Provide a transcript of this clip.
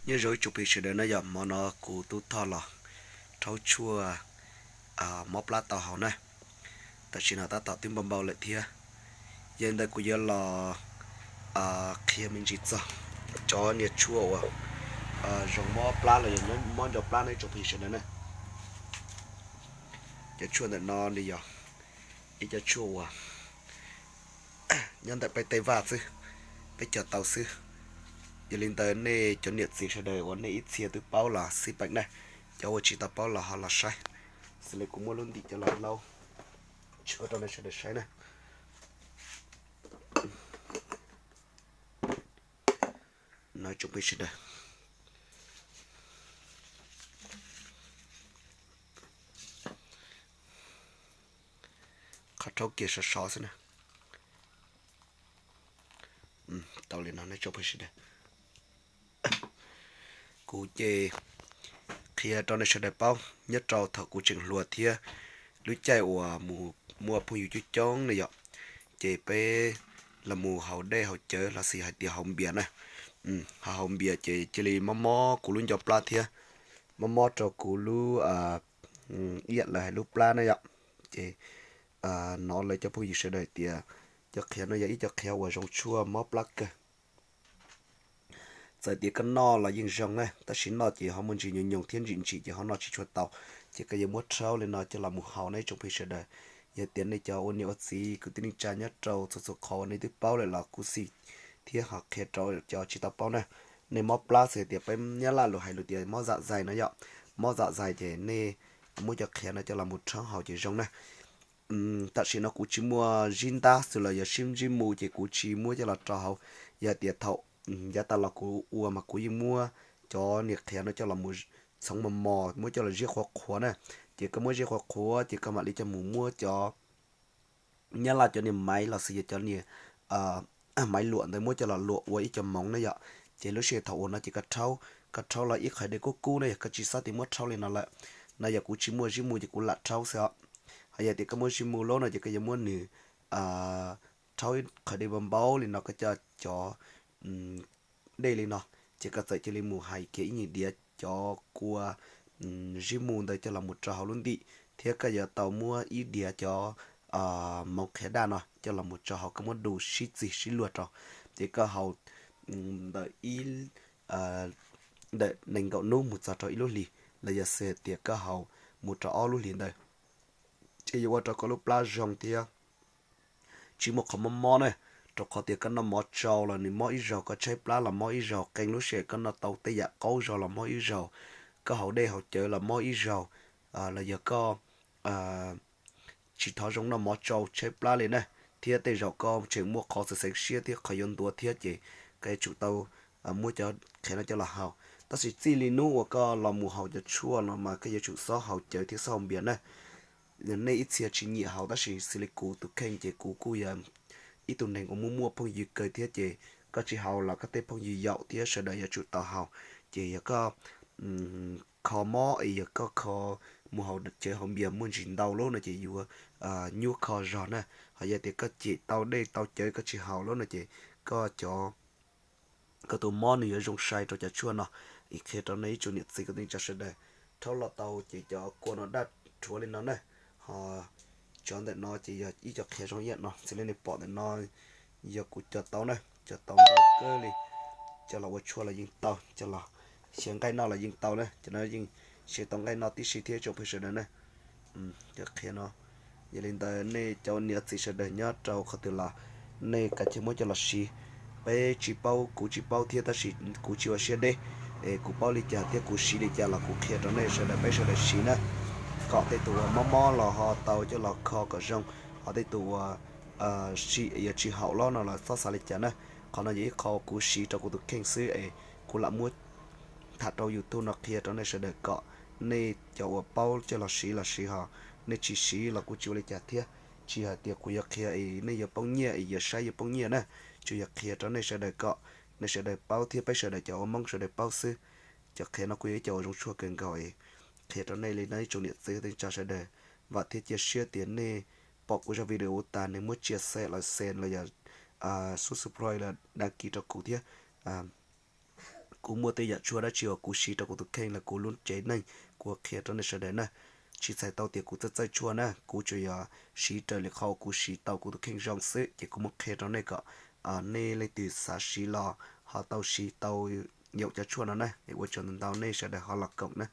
Nyob zoo ib tsoom phooj ywg sawv daws na, yog hmo no kuv Tub Thoj los rhaub tshuaj mob plab tau haus na. Tam sim no tab tom twb npau npau lawm thiab. Yog li ntawd kuv yuav los qhia me ntsis txog cov niag tshuaj uas zoo mob plab los yog mob nco plab no ib tsoom phooj ywg sawv daws na. Cov tshuaj ntawm no nws yog ib cov tshuaj uas nyob ntawm peb tej vaj xwb, peb cog tau xwb. Yog li ntawd nej cov niam txiv sawv daws uas nej ib txhia twb paub los xij peem na, cov uas tsis tau paub los ho los saib. Xws li kuv muab lub ntim coj los laub tshuaj rau nej sawv daws saib na. No tsoom phooj ywg sawv daws, qhov rhaub kiag sov sov xwb na. Tau li no tsoom phooj ywg sawv daws, kuv ces qhia rau nej sawv daws paub nyob rau thaum kuv tseem hluas thiab lub caij uas mus muaj phooj ywg coob coob ne yom, ces peb los mus haus dej haus cawv los sis hais tias haus npias na. Ho haus npias ces cia li mob mob kuv lub nco plab thiab mob mob rau kuv lub iam los hais lub plab na yom. Ces hnov lawv cov phooj ywg sawv daws tias cov qhiav no yog ib co qhiav uas zoo tshuaj mob plab kawg. Txawm tias koj noj los yeej zoo na, tab sis noj ces ho muaj ntsis nyoos nyoos thiab ntsim ntsim ces ho noj tsis tshua tau. Ces koj yuav muab rhaub li no coj los mus haus na ib tsoom phooj ywg sawv daws. Yog tias nej cov ua niam ua txiv kwv tij neej tsa nyob rau txhua txhua qhov uas nej twb paub lawm los kuv xij thiab ho qhia rau cov tsis tau paub na. Nej mob plab xws tias peb Nyab Laj lus hais lus tias mob zam zais no yom, mob zam zais ces nej muab cov qhiav no coj los mus rhaub haus ces zoo na. Tam sim no kuv tsis muaj zib ntab xwb los yog sib zib mu ces kuv tsis muab coj los rau hauv. Yog tias thaum yav tas los kuv ua mas kuv yeej muab cov niag qhiav no coj los mus txhoov mos mos muab coj los ziab qhuav qhuav na. Ces koj muab ziab qhuav qhuav ces koj mam li coj mus muab cov Nyab Laj cov niag maiv los sis yog cov niag maiv luam ntawd muab coj los luam ua ib co moov na yom. Ces lub sij hawm thaum ua no ces koj rhaub, koj rhaub los ib qhov dej kub kub na, yog koj tsis xav tias muab rhaub li no lawm. No yog kuv tsis muaj zib mu ces kuv lam rhaub xwb os. Ho yog tias koj muaj zib mu lawm no ces koj yuav muab nws rhaub ib qhov dej npau npau li no, koj coj cov dej li no, ces koj txawm cia li mus hais kiag ib nyuag diav cov kua zib mu ntawd coj los mus rau hauv lub ntim, thiab koj yuav tau muab ib diav cov moov qhiav daj no coj los mus rau hauv, koj muab du sib txig sib luag rau. Ces koj haus ntawm ib, ntawm nees nkaum hnub mus txog rau ib lub hlis, los yog xws tias koj haus mus rau ob lub hlis ntawd, ces yuav ua rau koj lub plab zoo thiab tsis muaj qhov mob mob na. Rau qhov tias koj noj mov tsau los nws mob ib zaug, koj tshaib plab los mob ib zaug, qee lub sij hawm koj noj tau tej yam qaub zog los mob ib zaug, koj haus dej haus cawv los mob ib zaug, los yog koj tsis thov zoo noj mov tsau tshaib plab li na, thiab tej zaum koj tseem muaj qhov xav xeev siab thiab qhov yuav ntuav thiab ces koj yuav tsum tau muab cov qhiav no coj los haus. Tab sis txij li hnub uas koj los mus haus cov tshuaj no mas koj yuav tsum xob haus cawv thiab xob haus npias na. Nej ib txhia tsis nyiam haus tab sis xws li kuv tus kheej ces kuv kuj yog ib tug neeg uas muaj muaj phooj ywg kawg thiab ces koj tsis haus los koj tej phooj ywg yaum thiab sawv daws yuav tsum tau haus. Ces yog koj kho mob es yog koj kho mus haus cawv haus npias muaj ntsis ntau lub no ces yuav nyuaj kho zog na. Ho yog tias koj cem tau dej tau cawv koj tsis haus lub no ces koj cov, koj tus mob nws yuav zoo sai rau cov tshuaj no. Es qhia rau nej ib tsoom niam txiv kwv tij neej tsa sawv daws, rhaub los tau ces cov kua no daj rhuav li no na. Ho cov ntawm no ces yog ib co qhiav zoo ib yam no, xws li nej pom ntawm no yog kuv cog tau na, cog tau ntau kawg li. Coj los ua tshuaj los yeej tau, coj los xyaw nqaij noj los yeej tau na, cov no yeej xyaw tau nqaij noj tib si thiab ib tsoom phooj ywg sawv daws na. Cov qhiav no, yog li ntawd nej cov niam txiv sawv daws nyob rau qhov twg los nej kav tsij muab coj los siv. Peb tsis paub, kuv tsis paub thiab tab sis kuv tsis ua siab deb, es kuv paub li cas thiab kuv siv li cas los kuv qhia rau nej sawv daws peb sawv daws siv na. Kom tej tus uas mob mob los ho tau coj los kho kom zoo, ho tej tus uas sim yuav tsis haum los no los txhob xav li cas na. Qhov no yog ib qho kuv siv rau kuv tus kheej xwb es kuv lam muab tham rau YouTube no qhia rau nej sawv daws kom nej cov uas paub coj los siv los siv, ho nej tsis siv los kuv tsis ua li cas thiab. Tsis hais tias kuv yuav qhia es nej yuav poob nyiaj es yuav saib yuav poob nyiaj na, tsuas yog qhia rau nej sawv daws kom nej sawv daws paub thiab peb sawv daws cov ua Hmoob sawv daws paub xwb. Cov qhiav no kuj yog ib co uas zoo tshuaj kawg nkaus es qhia rau nej li no ib tsoom niam txiv kwv tij neej tsa sawv daws. Vam thiab cia siab tias nej pom kuv zaj video tas nej muab share, like, share los yog subscribe los đăng ký rau kuv thiab. Kuv muaj tej yam tshuaj dab tsi uas kuv siv rau kuv tus kheej los kuv lub cev neeg kuv qhia rau nej sawv daws na. Tsis txhais tau tias kuv txawj txawj tshuaj na, kuv tsuas yog siv raws li qhov kuv siv tau kuv tus kheej zoo xwb ces kuv muab qhia rau nej kom nej leej twg xav siv los ho tau siv tau yaum cov tshuaj no na. Ua tsaug ntau ntau nej sawv daws ho los koom na.